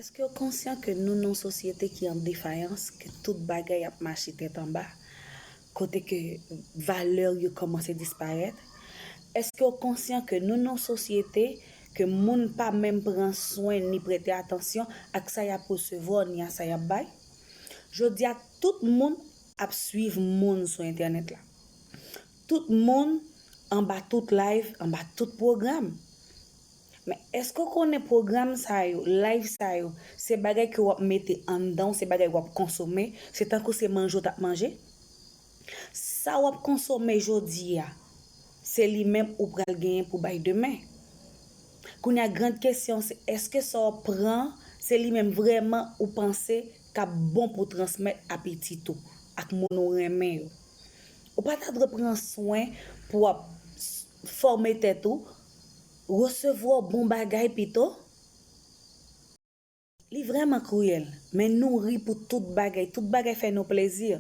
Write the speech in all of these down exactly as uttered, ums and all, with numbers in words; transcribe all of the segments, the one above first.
Èske w konsyan ke nou nan yon sosyete ki an defayans, ke tout bagay ap mache tèt anba, kote ke valè yo kòmanse disparèt? Èske w konsyan ke nou nan yon sosyete ke moun pa menm pran swen ni prete atansyon ak sa y ap resevwa ni a sa y ap bay? Jodi a, tout moun ap swiv moun sou entènèt la. Tout moun anba tout live, anba tout pwogram. Men èske w konnen pwogram sa yo, live sa yo, se bagay ke w ap mete anndan w, se bagay w ap konsome, se tankou se manje w t ap manje? Sa w ap konsome jodi a, se li menm ou pral genyen pou bay demen. Kounye a, grand kesyon se, èske sa w ap pran, se li menm vrèman ou panse k ap bon pou transmèt a pitit ou ak moun ou renmen yo? Ou pa ta dwe pran swen pou w ap s- fòme tèt ou, resevwa bon bagay pito? Li vrèman kriyèl, men nou ri pou tout bagay, tout bagay fè nou plezi,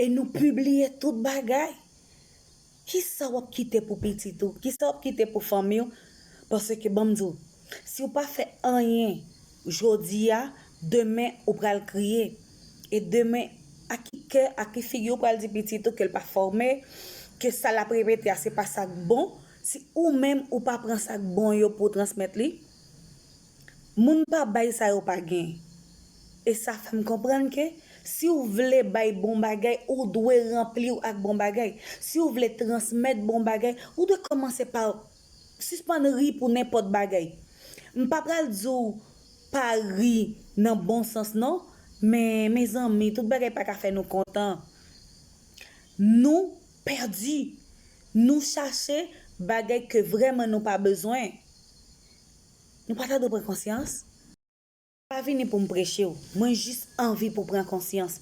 e nou pibliye tout bagay. Kisa w ap kite pou pitit ou? Kisa w ap kite pou fanmi w? Paske, ban m di w, si w pa fè anyen jodi a, demen ou pral kriye. E demen, a ki kè, a ki figi w pral di pitit ou ke l pa fòme, ke sa l ap repete a, se pa sa k bon, si ou menm ou pa pran sa k bon yo pou w transmèt li? Moun pa bay sa yo pa gen. E sa fè m konprann ke si w vle bay bon bagay, ou dwe ranpli w ak bon bagay. Si w vle transmèt bon bagay, ou dwe kòmanse pa sispann ri pou nenpòt bagay. M pa pral di w pa ri nan bon sans non, men mezanmi, tout bagay pa ka fè nou kontan. Nou pèdi. Nou chache bagay ke vrèman nou pa bezwen. Nou pa ta dwe pran konsyans? Pa vini pou m preche w. Mwen jis anvi pou pran konsyans.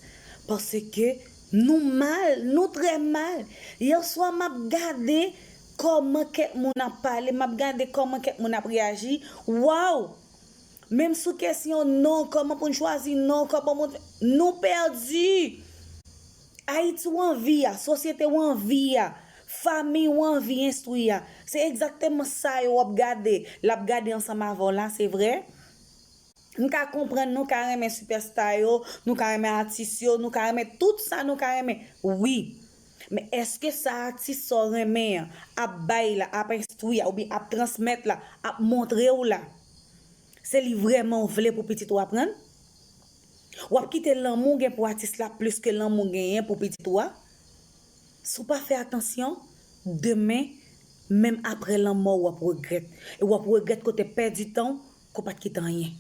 Paske nou mal, nou trè mal. Yè swa m ap gade kòman kèk moun ap pale, m ap gade kòman kèk moun ap reyaji. Waw! Menm sou kesyon non, kòman pou n chwazi non, kòman pou n, nou pèdi. Ayiti w anvi a, sosyete w anvi a, fanmi w anvi enstwi a, se egzakteman sa yo w ap gade, l ap gade ansanm avè w la, se vre? M ka konprann nou ka renmen sipèsta yo, nou ka renmen atis yo, nou ka renmen tout sa nou ka renmen, wi. Men èske sa atis sa w renmen an ap bay la, ap enstwi a, oubyen ap transmèt la, ap montre w la, se li vrèman w vle pou pitit ou aprann? W ap kite lanmou w gen pou atis la plis ke lanmou w genyen pou pitit ou a? Si w pa fè atansyon, demen, menm apre lanmò w, w ap regrèt. E w ap regrèt ke w te pèdi tan w, ke w pa t kite anyen.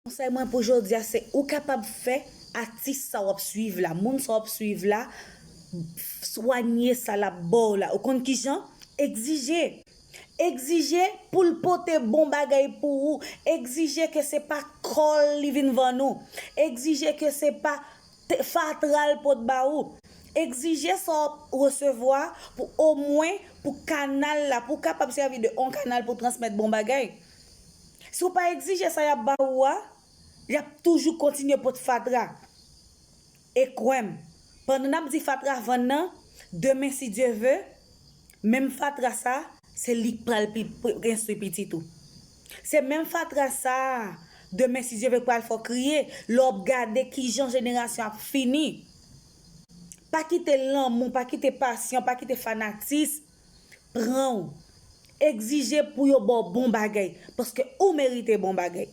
Konsèy mwen pou jodi a se ou kapab fè atis sa w ap swiv la, moun sa w ap swiv la, swanye sa l ap ba w la. Ou konn kijan? Egzije. Egzije pou l pote bon bagay pou ou. Egzije ke se pa kò l li vin vann ou. Egzije ke se pa te- fatra l pot ba ou. Egzije sa w ap resevwa pou omwen pou kanal la, pou w kapab sèvi de yon kanal pou transmèt bon bagay. Si w pa egzije sa y ap ba ou a, y ap toujou kontinye pot fatra. E kwè m, pandan n ap di fatra vann nan, demen si Dye ve, menm fatra sa, se li k pral pi- pi- enstwi pitit ou. Se menm fatra sa, demen si Dye ve k pral fè w kriye, lè w ap gade kijan jenerasyon ap fini. Pa kite lanmou, pa kite pasyon, pa kite fanatis pran w. Egzije pou yo ba w bon bagay, paske ou merite bon bagay.